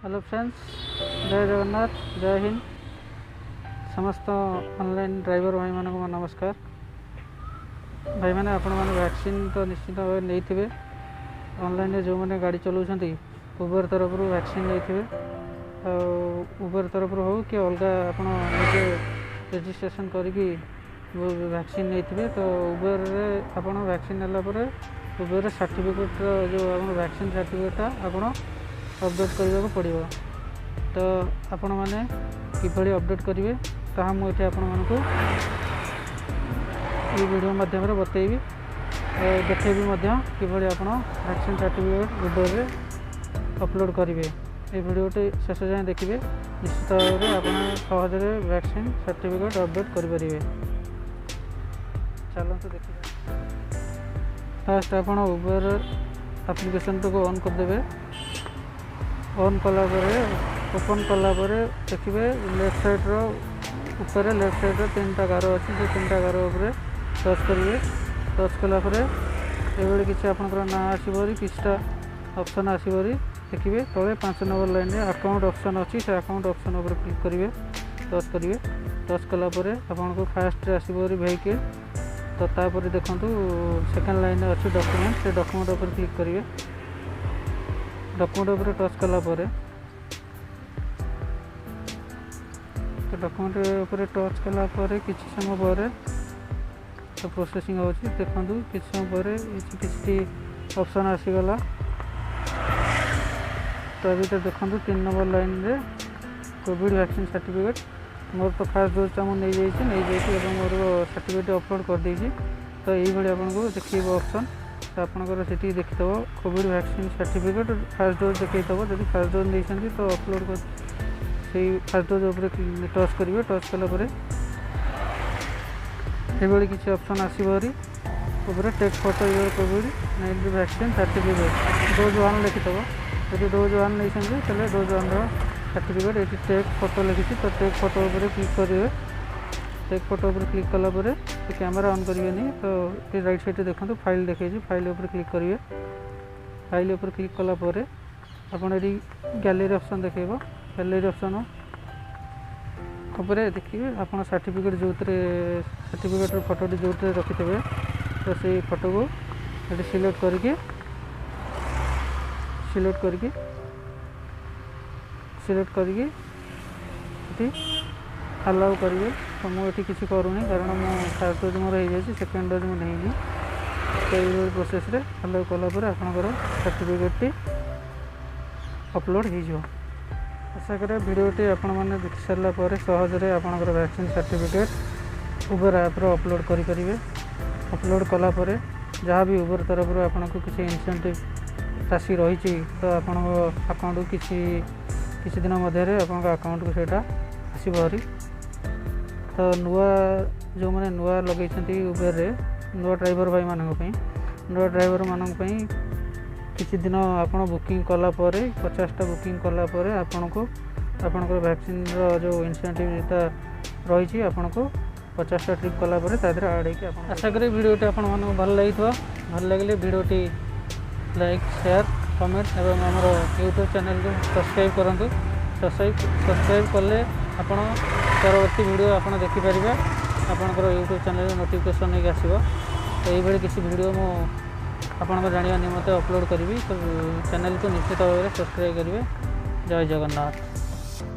Hello friends, ଜୟ ଜଗନ୍ନାଥ, ଜୟ ହିନ୍ଦ। ସମସ୍ତ online driver ଭାଇମାନଙ୍କୁ ମୋ ନମସ୍କାର। ଭାଇମାନେ, ଆପଣମାନେ ଭ୍ୟାକ୍ସିନ୍ ତ ନିଶ୍ଚିତ ଭାବେ ନେଇଥିବେ। ଅନଲାଇନ୍ରେ ଯେଉଁମାନେ ଗାଡ଼ି ଚଲାଉଛନ୍ତି, ଉବର ତରଫରୁ ଭ୍ୟାକ୍ସିନ୍ ନେଇଥିବେ। ଆଉ ଉବର ତରଫରୁ ହେଉ କି ଅଲଗା ଆପଣ ନିଜେ ରେଜିଷ୍ଟ୍ରେସନ୍ କରିକି ଭ୍ୟାକ୍ସିନ୍ ନେଇଥିବେ, ତ ଉବରରେ ଆପଣ ଭ୍ୟାକ୍ସିନ୍ ନେଲା ପରେ ଉବରରେ ସାର୍ଟିଫିକେଟ୍ର ଯେଉଁ ଆମର ଭ୍ୟାକ୍ସିନ୍ ସାର୍ଟିଫିକେଟ୍ଟା ଆପଣ ଅପଡ଼େଟ୍ କରିବାକୁ ପଡ଼ିବ। ତ ଆପଣମାନେ କିଭଳି ଅପଡ଼େଟ୍ କରିବେ, ତାହା ମୁଁ ଏଠି ଆପଣମାନଙ୍କୁ ଏଇ ଭିଡ଼ିଓ ମାଧ୍ୟମରେ ବତେଇବି, ଦେଖେଇବି ମଧ୍ୟ କିଭଳି ଆପଣ ଭ୍ୟାକ୍ସିନ୍ ସାର୍ଟିଫିକେଟ୍ ଉବରରେ ଅପଲୋଡ଼ କରିବେ। এই ଭିଡ଼ିଓଟି ଶେଷ ଯାଏଁ ଦେଖିବେ, ନିଶ୍ଚିତ ଭାବରେ ଆପଣ ସହଜରେ ଭ୍ୟାକ୍ସିନ୍ ସାର୍ଟିଫିକେଟ୍ ଅପଡ଼େଟ୍ କରିପାରିବେ। ଚାଲନ୍ତୁ ଦେଖିବା। ଫାଷ୍ଟ ଆପଣ ଉବର ଆପ୍ଲିକେସନ୍ଟିକୁ ଅନ୍ କରିଦେବେ। ଅନ୍ କଲା ପରେ, ଓପନ୍ କଲା ପରେ ଦେଖିବେ ଲେଫ୍ଟ ସାଇଡ଼୍ର ଉପରେ, ଲେଫ୍ଟ ସାଇଡ଼୍ର ତିନିଟା ଗାର ଅଛି। ସେ ତିନିଟା ଗାର ଉପରେ ଟଚ୍ କରିବେ। ଟଚ୍ କଲା ପରେ ଏଭଳି କିଛି ଆପଣଙ୍କର ନାଁ ଆସିବ, କିଛିଟା ଅପସନ୍ ଆସିବ। ଦେଖିବେ ତଳେ 5 ନମ୍ବର ଲାଇନ୍ରେ ଆକାଉଣ୍ଟ ଅପସନ୍ ଅଛି। ସେ ଆକାଉଣ୍ଟ ଅପସନ୍ ଉପରେ କ୍ଲିକ୍ କରିବେ, ଟଚ୍ କରିବେ। ଟଚ୍ କଲା ପରେ ଆପଣଙ୍କୁ ଫାଷ୍ଟରେ ଆସିବ ଭେହିକିଲ୍। ତ ତାପରେ ଦେଖନ୍ତୁ ସେକେଣ୍ଡ ଲାଇନ୍ରେ ଅଛି ଡକୁମେଣ୍ଟ। ସେ ଡକୁମେଣ୍ଟ ଉପରେ କ୍ଲିକ୍ କରିବେ। ଡକୁମେଣ୍ଟ ଉପରେ ଟଚ୍ କଲା ପରେ, ତ ଡକୁମେଣ୍ଟ ଉପରେ ଟଚ୍ କଲା ପରେ କିଛି ସମୟ ପରେ ତ ପ୍ରୋସେସିଂ ହେଉଛି। ଦେଖନ୍ତୁ, କିଛି ସମୟ ପରେ କିଛି ଅପସନ୍ ଆସିଗଲା। ତ ଭିତରେ ଦେଖନ୍ତୁ 3 ନମ୍ବର ଲାଇନ୍ରେ କୋଭିଡ଼ ଭ୍ୟାକ୍ସିନ୍ ସାର୍ଟିଫିକେଟ୍। ମୋର ତ ଫାର୍ଷ୍ଟ ଡୋଜ୍ଟା ମୁଁ ନେଇଯାଇଛି ଏବଂ ମୋର ସାର୍ଟିଫିକେଟ୍ ଅପଲୋଡ଼ କରିଦେଇଛି। ତ ଏଇଭଳି ଆପଣଙ୍କୁ ଦେଖେଇବ ଅପସନ୍। ତ ଆପଣଙ୍କର ସେଠି ଦେଖିଦେବ Covid vaccine certificate first dose ଦେଖେଇଦେବ। ଯଦି ଫାର୍ଷ୍ଟ ଡୋଜ୍ ନେଇଛନ୍ତି, ତ ଅପଲୋଡ଼ ସେଇ ଫାର୍ଷ୍ଟ ଡୋଜ୍ ଉପରେ ଟଚ୍ କରିବେ। ଟଚ୍ କଲା ପରେ ଏଭଳି କିଛି ଅପସନ୍ ଆସିବ ଭାରି। ଉପରେ "Take photo your COVID-19 vaccine certificate dose 1" ଲେଖିଦେବ। ଯଦି ଡୋଜ୍ 1 ନେଇଛନ୍ତି, ତାହେଲେ ଡୋଜ୍ 1ର ସାର୍ଟିଫିକେଟ୍ ଏଠି ଟେକ୍ ଫଟୋ ଲେଖିଛି। ତ ଟେକ୍ ଫଟୋ ଉପରେ କ୍ଲିକ୍ କରିବେ। ଟେକ୍ ଫଟୋ ଉପରେ କ୍ଲିକ୍ କଲା ପରେ କ୍ୟାମେରା ଅନ୍ କରିବେନି। ତ ଏ ରାଇଟ୍ ସାଇଡ଼୍ରେ ଦେଖନ୍ତୁ ଫାଇଲ୍ ଦେଖେଇଛି, ଫାଇଲ୍ ଉପରେ କ୍ଲିକ୍ କରିବେ। ଫାଇଲ୍ ଉପରେ କ୍ଲିକ୍ କଲା ପରେ ଆପଣ ଏଠି ଗ୍ୟାଲେରୀ ଅପସନ୍ ଦେଖେଇବ। ଗ୍ୟାଲେରୀ ଅପସନ୍ ଉପରେ ଦେଖିବେ ଆପଣ ସାର୍ଟିଫିକେଟ୍ ଯେଉଁଥିରେ, ସାର୍ଟିଫିକେଟ୍ର ଫଟୋଟି ଯେଉଁଥିରେ ରଖିଥିବେ, ତ ସେଇ ଫଟୋକୁ ଏଠି ସିଲେକ୍ଟ କରିକି ଏଠି ଆଲାଉ କରିବେ। ତ ମୁଁ ଏଠି କିଛି କରୁନି, କାରଣ ମୁଁ ଫାର୍ଷ୍ଟ ଡୋଜ୍ ମୋର ହେଇଯାଇଛି, ସେକେଣ୍ଡ ଡୋଜ୍ ମୁଁ ନେଇନି। ତ ଏଇଭଳି ପ୍ରୋସେସ୍ରେ ଆଲାଉ କଲା ପରେ ଆପଣଙ୍କର ସାର୍ଟିଫିକେଟ୍ଟି ଅପଲୋଡ଼ ହେଇଯିବ। ଆଶା କରେ ଭିଡ଼ିଓଟି ଆପଣମାନେ ଦେଖି ସାରିଲା ପରେ ସହଜରେ ଆପଣଙ୍କର ଭ୍ୟାକ୍ସିନ୍ ସାର୍ଟିଫିକେଟ୍ ଉବର ଆପ୍ରେ ଅପଲୋଡ଼ କରିପାରିବେ। ଅପଲୋଡ଼ କଲା ପରେ ଯାହା ବି ଉବର ତରଫରୁ ଆପଣଙ୍କୁ କିଛି ଇନସେଣ୍ଟିଭ୍ ରାଶି ରହିଛି, ତ ଆପଣଙ୍କ ଆକାଉଣ୍ଟକୁ କିଛି କିଛି ଦିନ ମଧ୍ୟରେ ଆପଣଙ୍କ ଆକାଉଣ୍ଟକୁ ସେଇଟା ଆସିବ ଭାରି। ତ ନୂଆ ଯେଉଁମାନେ ନୂଆ ଲଗେଇଛନ୍ତି ଉବେରରେ, ନୂଆ ଡ୍ରାଇଭର ଭାଇମାନଙ୍କ ପାଇଁ, ନୂଆ ଡ୍ରାଇଭରମାନଙ୍କ ପାଇଁ କିଛି ଦିନ ଆପଣ ବୁକିଂ କଲା ପରେ, 50ଟା ବୁକିଂ କଲା ପରେ ଆପଣଙ୍କୁ ଆପଣଙ୍କର ଭ୍ୟାକ୍ସିନ୍ର ଯେଉଁ ଇନସେଣ୍ଟିଭ୍ଟା ରହିଛି, ଆପଣଙ୍କୁ 50ଟା ଟ୍ରିପ୍ କଲା ପରେ ତା ଦେହରେ ଆଡ଼୍ ହେଇକି ଆପଣ। ଆଶା କରେ ଭିଡ଼ିଓଟି ଆପଣମାନଙ୍କୁ ଭଲ ଲାଗିଥିବ। ଭଲ ଲାଗିଲେ ଭିଡ଼ିଓଟି ଲାଇକ୍, ସେୟାର, କମେଣ୍ଟ ଏବଂ ଆମର ୟୁଟ୍ୟୁବ୍ ଚ୍ୟାନେଲକୁ ସବସ୍କ୍ରାଇବ୍ କରନ୍ତୁ। ସବସ୍କ୍ରାଇବ୍ କଲେ ଆପଣ ପରବର୍ତ୍ତୀ ଭିଡ଼ିଓ ଆପଣ ଦେଖିପାରିବେ। ଆପଣଙ୍କର ୟୁଟ୍ୟୁବ୍ ଚ୍ୟାନେଲରେ ନୋଟିଫିକେସନ୍ ହେଇକି ଆସିବ। ତ ଏଇଭଳି କିଛି ଭିଡ଼ିଓ ମୁଁ ଆପଣଙ୍କ ଜାଣିବା ନିମନ୍ତେ ଅପଲୋଡ଼ କରିବି। ତ ଚ୍ୟାନେଲକୁ ନିଶ୍ଚିତ ଭାବରେ ସବସ୍କ୍ରାଇବ୍ କରିବେ। ଜୟ ଜଗନ୍ନାଥ।